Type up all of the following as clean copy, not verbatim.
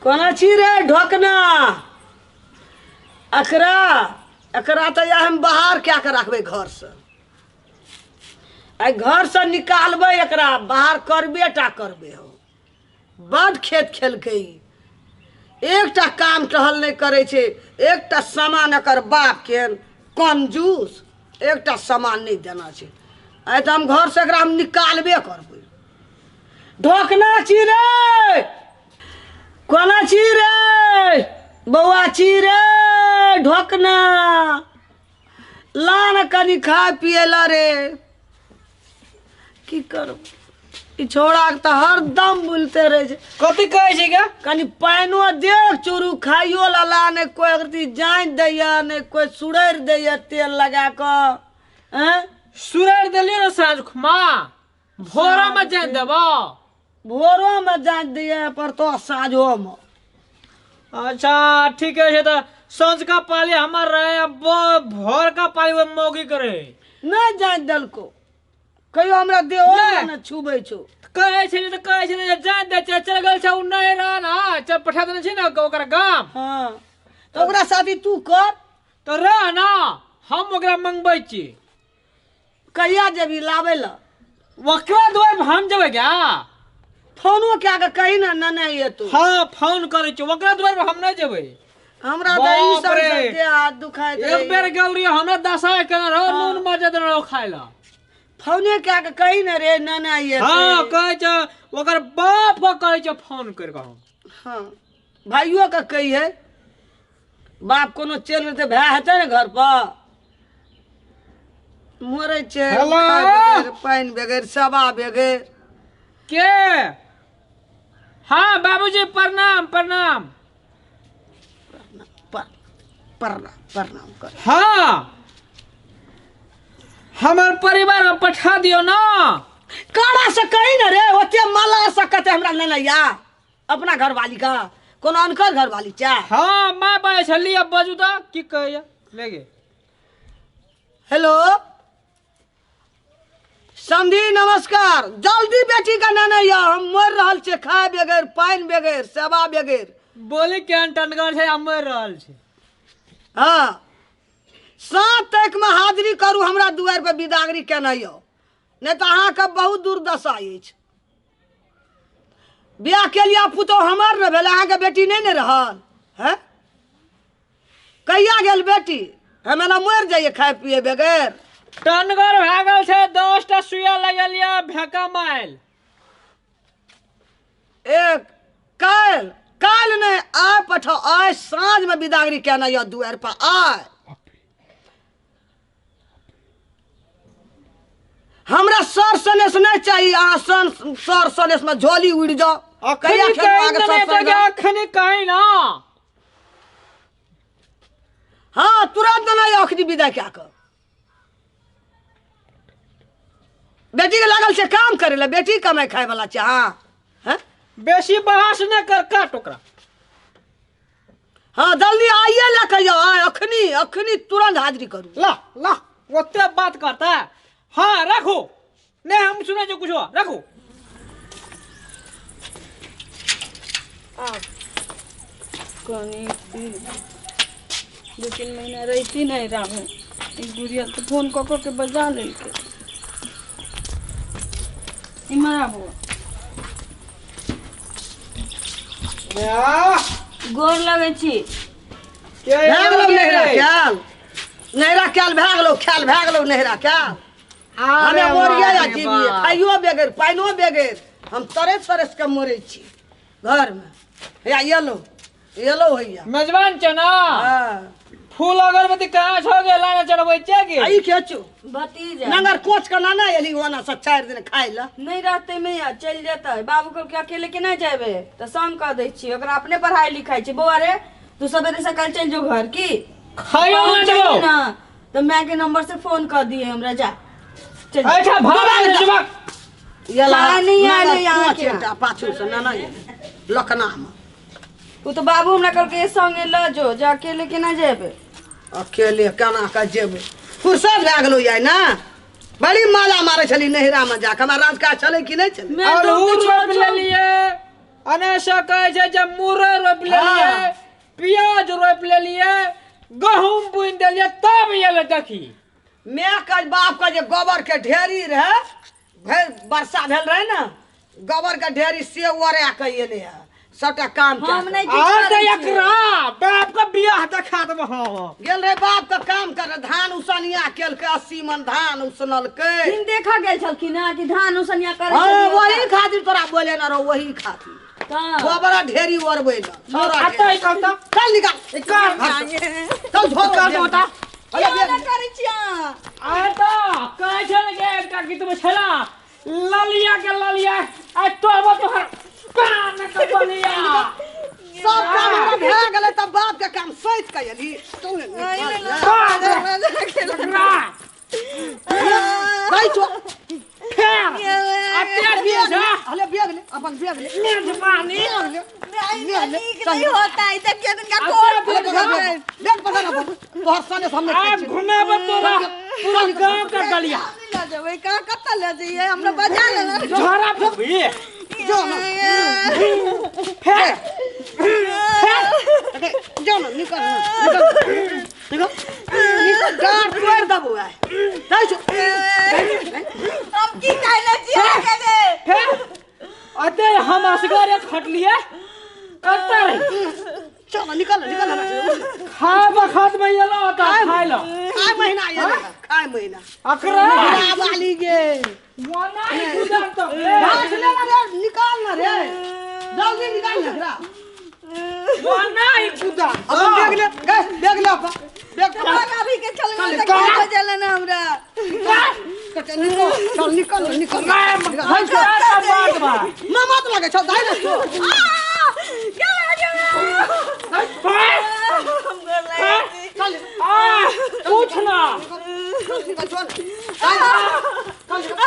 कोना छी रे ढोकना? एकरा एकरा तऽ इएह हम बाहर कए कऽ राखबै घरसँ। एहि घरसँ निकालबै एकरा, बाहर करबे टा करबै हम। बड्ड खेत खेलकै ई, एकटा काम टहल नहि करै छै। एकटा सामान एकर बापके कंजूस, एकटा सामान नहि देना छै। आइ तऽ हम घरसँ एकरा हम निकालबे करबै। ढोकना छी रे, कोना छी रे बौआ छी रे ढोकना, ला ने कनि खाय पिए ला रे। की करब, ई छौड़ाके तऽ हरदम बोलते रहै छै। कथी कहै छै गे? कनि पानिओ देख चूरू खाइयो ला ला, नहि कोइ अगरती जानि दैया, नहि कोइ सुड़ैर दैया तेल लगा कऽ। आँय सुड़ैर देलियै ने साँझ खुमा, भोरोमे जानि देबो? भोरोमे जानि दैया पर तो साँझोमे। अच्छा ठीक है, तऽ साँझका पाली हमर रहे, भोर का पाली वो मौगी करे। नहि जानि देलको कहियो, हमरा देहो नहि। ने छुबै छौ। कहै छै तऽ कहै छै जे जानि दै छै, चल गेल छै ओ नहि रह ना, चल पठा देने छै ने ओकरा गाम। हँ तऽ ओकरा शादी तू कर। तऽ रह ना, हम ओकरा मंगबै छी। कहिया जेबही लाबै लए? ओकरा दुआरि पर हम जेबै क्या? फोनो कए कऽ कही ने, नेने एतौ। हँ फोन करै छी, ओकरा दुआरि पर हम नहि जेबै। हमरा तऽ ई बाप सब रे। देह हाथ दुखाइत एक बेर रहैए। गेल रहियै, हमरा दशा केने रहो, नून मरचा देने रहो खाय लए। फोने कए कऽ कही ने रे नेने एतै। हँ कहै छै, ओकर बाप के कहै छै फोन करि कऽ हम। हँ भाइयो के कहिए, बाप कोनो चलि जेतै, भाय हेतै ने घर पर। मरै छै हेलो। खाय बगैर, पानि बगैर, सेवा बगैर। के? हाँ बाबूजी प्रणाम प्रणाम। प्रणाम प्रणाम कर। हाँ हमर परिवार में पठा दियो ना। कड़ा से कही ने रे, ओते माला से कते हमरा लेने या अपना घरवाली का, कोनो अनकर घरवाली चा। हाँ माय बाय छली, अब बजू तऽ की कहैया लेगे। हेलो समधी नमस्कार, जल्दी बेटी का नेने या, हम मर रहल छियै खाय बगैर, पानि बगैर, सेवा बगैर। बोली केहन टनगर छै, हम मरि रहल छी। हाँ 7 तक में हाजिरी करू हमरा दुआरि पर, बिदागरी केना यौ, नहि तऽ अहाँके बहुत दुर्दशा अछि। बियाह के लिए पुतोह हमर ने भेल, अहाँके बेटी नहि ने रहल हैं? कहिया गेल बेटी? हम एना मरि जाइए खाय पिए बगैर। टनगर भए गेल छै, 10टा सुइया लगेलियै, भेका माइल। एक काल्हि, काल्हि नहि आइ पठाउ, आइ साँझमे बिदागरी केना यऽ दुआरि पर आइ। हमरा सर सनेस नहि चाही, अहाँ सन सर सनेसमे झोली उड़ि जाउ। कहिया अखनी खेलहुँ कहीं अहाँके नहि सर तऽ सनेस? अखनी कहीं ना। हाँ तुरंत नहि, अखनी विदा कए कऽ बेटी के लागल छै काम करे ला, बेटी कमाइ खाय वाला छै। हाँ हैं? बेसी बहस नहि कर, काट ओकरा। हाँ जल्दी आइए लए कऽ जाउ, आइ अखनी अखनी तुरंत हाजिरी करू। ला ला ओते बात करता है। हाँ रखो, नहीं हम सुनै छियै कुछो, रखो। कनी 2-3 महीना रहिती नहीं रामू, ई गुड़िया तो फोन कऽ कऽ के बजा लेलकै। इम्हर आबू। गोर लगै छी। भए गेलौ नैहरा ख्याल, नैहरा ख्याल भए गेलौ, ख्याल भए गेलौ नैहरा ख्याल। हमे मरिए जा जीविए, खाइयो बगैर पानिओ बगैर हम तरस तरस के मरै छी घरमे। हैया एलौ एलौ हैया। मेजबान छै ना? हाँ। फूल अगरबत्ती कहाँ छौ गे, लाने चढ़बै छियै गे? आ ई के छौ? भतीजा। नंगर कोच के नाना एली ओना से 4 दिन खाइ लए। नहीं रहते मैया, चलि जेतै। बाबू कहलकै अकेले केना जेबै, तऽ संग कऽ दै छियै ओकरा, अपने पढ़ाई लिखाई छै। बौआ रे, तू सवेरे सकाल चलि जो घर की खाइयो पहुँच ना जाइए देबौ। ना तऽ माय के नंबर से फोन कऽ दिए हमरा, जा चल। अच्छा भाग जेबक। एला खाय नहीं आयल नंगर यहाँ कोच के। एकटा पाछू से नाना एलै लखना मे। ओ तऽ बाबू हमरा कहलकै संगे लऽ जो, जे अकेले केना जेबै? अकेले केना कऽ जेबै? फुर्सत भए गेलौ यार ना, बड़ी माला मारै छली नैहरा मे जाके। हमरा राजकाज छलै कि नहि छलै? मैं तो अड़हुल कुछ रोपि छौ। लेलियै, अने से कहै छै जे मुरई रोपि लेलियै, प्याज रोपि लेलियै, गहूम बुनि देलियै, तब एलै देखी। My के बाप के जे गोबर के ढेरी रहे, भरि वर्षा भेल रहे ने, गोबर के ढेरी से ओरा के एलै है सबटा काम हम नहि आ तऽ एकरा बाप के बियाह देखा देब। हम गेल रहे बाप के काम करे, धान उसनिया केलकै, 80 मन धान उसनलकै। दिन देखा गेल छलखिन हँ कि धान उसनिया करै छलै। वही खातिर तोरा बोले न रहो, वही खातिर गोबर ढेरी ओरबै न। चल निकाल, चल झोर होता। कहै छै ने एकटा गीत मे छला ललिया के ललिया आ तोहर तोहर कान के बलिया। सब काम हमरा भए गेलै तब बाप के काम सैत के एली। अपन बेग ले मेजबानी नहीं होता है तब के दिन का कोट देख पता ना तोहर सने सामने घुमेब तोरा पूरा गांव के गलिया ले जेबै। का कत ले जइयै हमरा बजा लेना झोरा फुबी जो ना फेर जो ना निकल निकल निकल डांट तोड़ देबो आइ। हम की कहले छियै के दे फेर अते हम असगरे खटलिए कत रही। चल निकल निकल खाए बखत में एलो त खाइ लो। खाए महीना एलो, खाए महीना अकरा वाली गे मोना ही गुजर तो घास ले ना रे, निकाल ना रे, जल्दी निकाल ना रे मोना ही गुदा। अपन देख ले गे, देख ले अपन देख अभी के चल त के बजल ना हमरा। चल निकल निकल मैं बात बा मां मत लगे चल दाई ना छो। चल आ पूछ ना निकल चल चल चल चल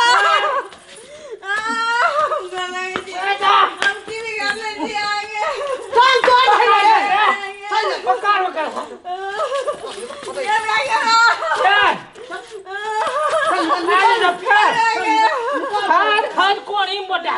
पकड़ पकड़ खाद कोनी मोटा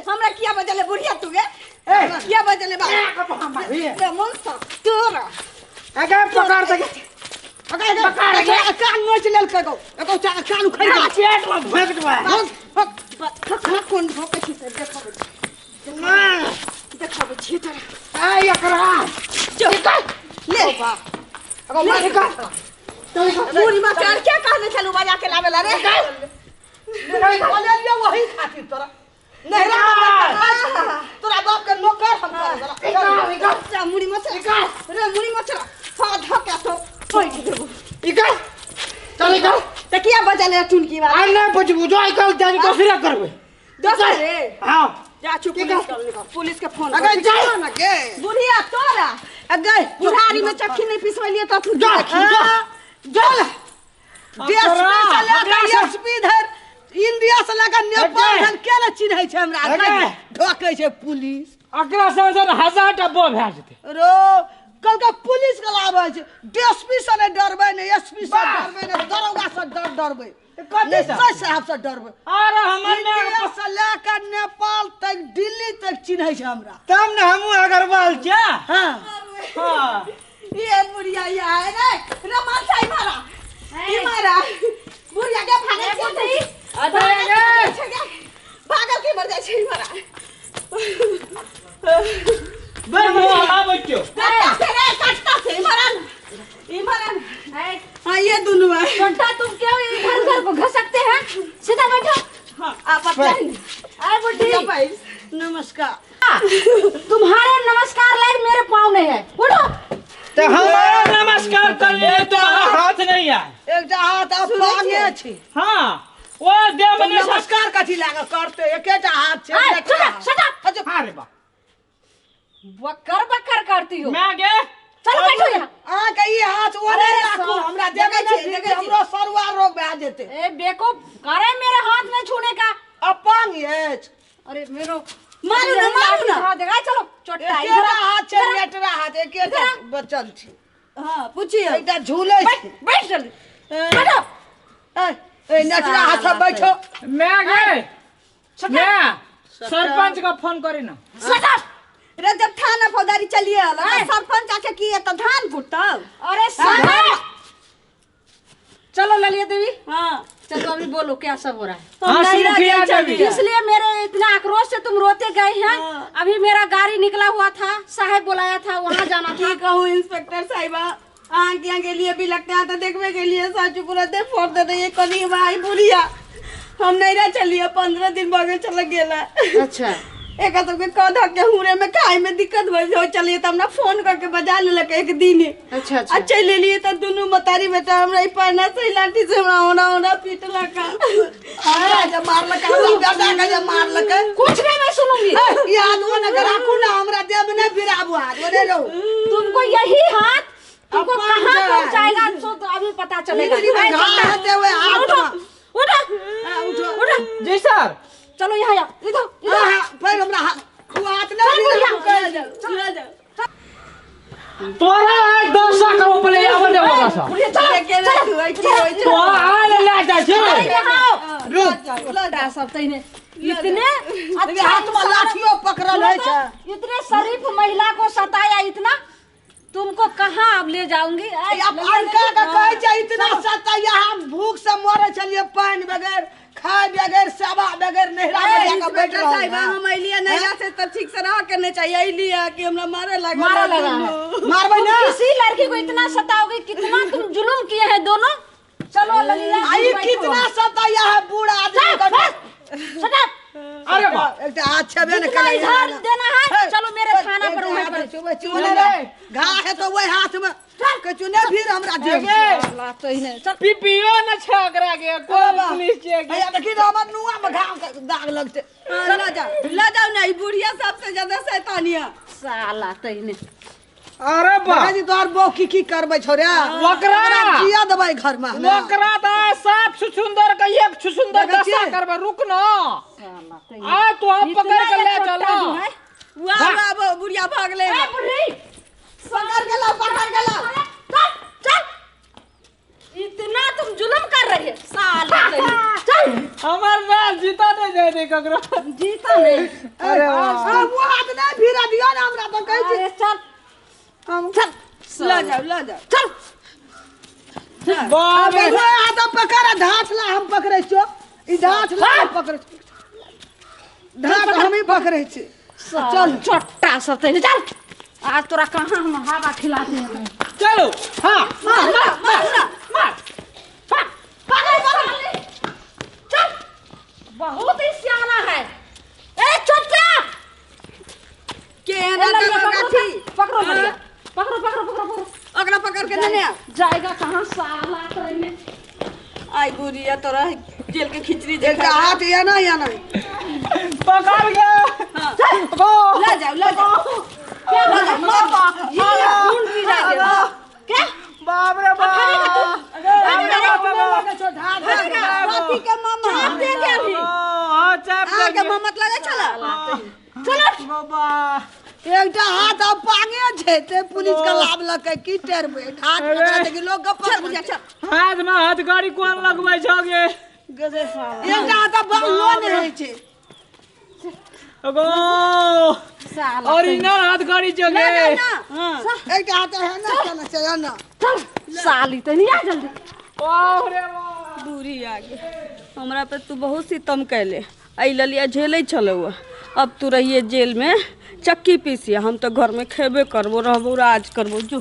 हमरा किया बजले बुढ़िया तू गे, किया बजले बा रे मन तोरा अगे पकड़ दे, अगे पकड़ के कान नोच लेल के गो एको चा कान उखड़ गेल पेट में भोग देबा। खखना कोन भोके छी से देखबै देखबै छी तोरा। आ एकरा चल ले अगो मार निकाल पूरी मचान क्या कहने चलू बजा के लावेला रे बोले लियो वही खातिर तोरा नहरा तोरा बाप के नौकर हम करे निकाल मुड़ी मचरा रे मुड़ी मचरा हां धक्का तो पैठ देबो। निकाल चल निकाल त किया बजले टुनकी वाला आ ना बजबू जो आइ काल जानि दोसरे करबे दोसरे रे। हां जा चुप पुलिस के फोन अगे जा ना के बुढ़िया तोरा अगे बुढ़ारी में चक्की नहीं पिसवलिए त तू जा जा देश में से लेकर एसपी धर इंडिया से लेकर नेपाल धर के ने चिन्है छै हमरा ढोकै छै पुलिस। अकरा से 1000 टा बो भए जेतै रो कल का पुलिस के लाबै छै। डीएसपी से नहीं डरबै ने एसपी से डरबै ने दरोगा से डरबै ने सर साहब से डरबै। अरे हमर इंडिया से लेकर नेपाल तक दिल्ली तक चिन्है छै हमरा। तब ने हमहूँ अग्रवाल छियै। हां हां ये बुढ़िया ये है रे रमान साई मारा ई मारा बुढ़िया के भागे छै अरे भागल के मर जाइ छै मारा बे मुंह आबै छौ काटता रे काटता से मरन ई मरन हां ये दोनों है। छोटा तुम क्यों इधर उधर को घसकते हैं, सीधा बैठो। हां आप पता है। अरे बुढ़ी नमस्कार। तुम्हारे नमस्कार लायक मेरे पाँव नहीं है, उठो। तो हमारा नमस्कार कर ले, तुम्हारा हाथ नहीं है। एकटा हाथ अब पांगे छी। हां ओ देव ने नमस्कार कथी लागे करते, एकेटा हाथ छै। Shut up. अरे बा बकर बकर करती हो। मैं गे चलो बैठो यहाँ। अहाँ के ई हाथ ओने राखू, हमरा देखै छी हमरो सरुआ रोग भए जेतै। ए बेवकूफ, करे मेरे हाथ में छूने का अपन अछि। अरे मेरो मारू ना, मारू ना। हाँ, देखा, चलो चोटा एकेटा इधर आ, हाथ छै, नेटरा हाथ एकेटा बचल छै। हाँ पूछिए। एकटा झूलै बैठ छै। बैठ जल्दी बैठो। ए ए नेटरा हाथ से बैठो। मैं गए मैं सरपंच का फोन करी ना। Shut up. रे जब थाना फौजदारी चलिए आला सरपंच आके की तो धान कुटब। अरे साला चलो ललिया देवी। हाँ चलो अभी बोलो क्या सब हो रहा है। हाँ, मुखिया देवी। इसलिए मेरे इतना आक्रोश से तुम रोते गए हैं। अभी मेरा गाड़ी निकला हुआ था, साहेब बुलाया था, वहाँ जाना था। की कहूँ इंस्पेक्टर साहिबा, अहाँ के यहाँ के लिए भी लगते हैं तो देखबे के लिए साचू पूरा दे फोड़ दे ये कनी भाई बुढ़िया। हम नहीं रह चलिए 15 दिन बगल चल गेला। अच्छा एक सबके कह के हुरे में खाए में दिक्कत हो चलिए तो हमरा फोन करके बजा लेलक एक दिन। अच्छा अच्छा आ चलि एलियै तऽ दुनू मतारी बेटा हमरा ई पैना से लाठी से हमरा ओना ओना पीटलक। हमरा जे मारलक, हमरा बेटा के जे मारलक। कुछ नहीं मैं सुनूंगी। ई हाथ ओने के राखू ना, हमरा देह में नहीं भिराबू हाथ, ओने रहू। तुमको यही हाथ तुमको कहाँ पहुँचाएगा सो तो अभी पता चलेगा। उठो उठो उठो उठो। जी सर चलो यहाँ आओ, इधर इधर। फिर हमरा हाथ नहीं भिराबू। तोरा आज 10 लाख रुपया आवे दे बाबा साहब। चलो तो आ ले ले जा छै। रुक सब तैने इतने अच्छा हाथ में लाठियो पकड़ल है छै। इतने शरीफ महिला को सताया इतना, तुमको कहाँ अब ले जाऊंगी। अब अनका के कहै छै इतना सताया, हम भूख से मरे छलिए, पानि बगैर खाए बगैर सेवा बगैर नहिरा में जाके बैठ रहल। साहिबा हम अइलियै नहिरा से तब ठीक से रह के नहीं चाहिए, अइलियै कि हमरा मारे लागल। मारे लगा है। मारबै ना किसी लड़की को इतना सताओगे, कितना तुम जुल्म किए हैं दोनों। चलो ललिया आई कितना सताया है बूढ़ा आदमी का। Shut up. अरे बाप एकटा हाथ छेबे ने जितना करे इधर देना है चलो मेरे थाना पर वहीं पर चुने घा है तो वही हाथ में कछु ने फिर हमरा दे चल पीपीओ न छै एकरा के कोन पुलिस छै के। भैया देखी हमर नुआ में घा दाग लगते। ल जाओ ल जाओ ना, ई बुढ़िया सबसे ज्यादा शैतानिया साला तैने। अरे बाप जी तोहर बो की की करबै छोरे, ओकरा जिया देबै घर में। ओकरा त साफ छुछुंदर के एक छुछुंदर दशा करबै। रुक न आ तो हम पकड़ के ले चलो। वाह वाह बुढ़िया भाग ले। ए बुढ़ी पकड़ के ला, पकड़ के ला। चल चल, इतना तुम जुल्म कर रही है साला। चल हमर मैच जीता नहीं जाय दे ककरो, जीता नहीं। अरे वाह वो हाथ नहीं भिरा दियो ना हमरा तो कहै छी। अरे चल हम चल ल जाओ ल जाओ चल। बाप रे हाथ पकड़, ढाठ ला हम पकड़ै छियो, ई ढाठ ला हम पकड़ै छियो, ढाठ हम ही पकड़ै छी। चल चट्टा सब तैने चल। आज तोरा कहाँ हम हवा खिलाते हैं। चलो हां मार मार मार पकड़ पकड़ चल। बहुत ही सियाना है। ए चट्टा के एना पकड़ो पकड़ो पकड़ो पकड़ो पकड़ो ओकरा पकड़ के ने जाएगा कहाँ साला तोरे। आई बुढ़िया तोरा जेल के खिचड़ी देखा हाथ या ना या ना पकड़ के चल ले जाओ ले जाओ। क्या ये खून पी जाएगा क्या। बाप रे बाप बापी के मामा चाप देंगे अभी। हां चाप देंगे के मामा लगे छला। चलो बाबा एकटा हाथ अब पांगे छै ते पुलिस के लाभ लके की टेरबै हाथ पकड़ा दे लोग गप्प चल चल। हाथ में हथकड़ी कोन लगबै छौ गे एकटा हाथ बांधलो नै रहै छै गो साला ओरिजिनल हथकड़ी छौ गे। हां एकटा हाथ है ना चल चल ना चल साली तनी आ जल्दी। बाप रे बाप दूरी आ गे हमरा पे तू बहुत सितम कैले। ऐ ललिया झेलै छलौ, अब तू रहिए जेल में चक्की पीसिया, हम तो घर में खेबे करबो रहबो राज करबो। जो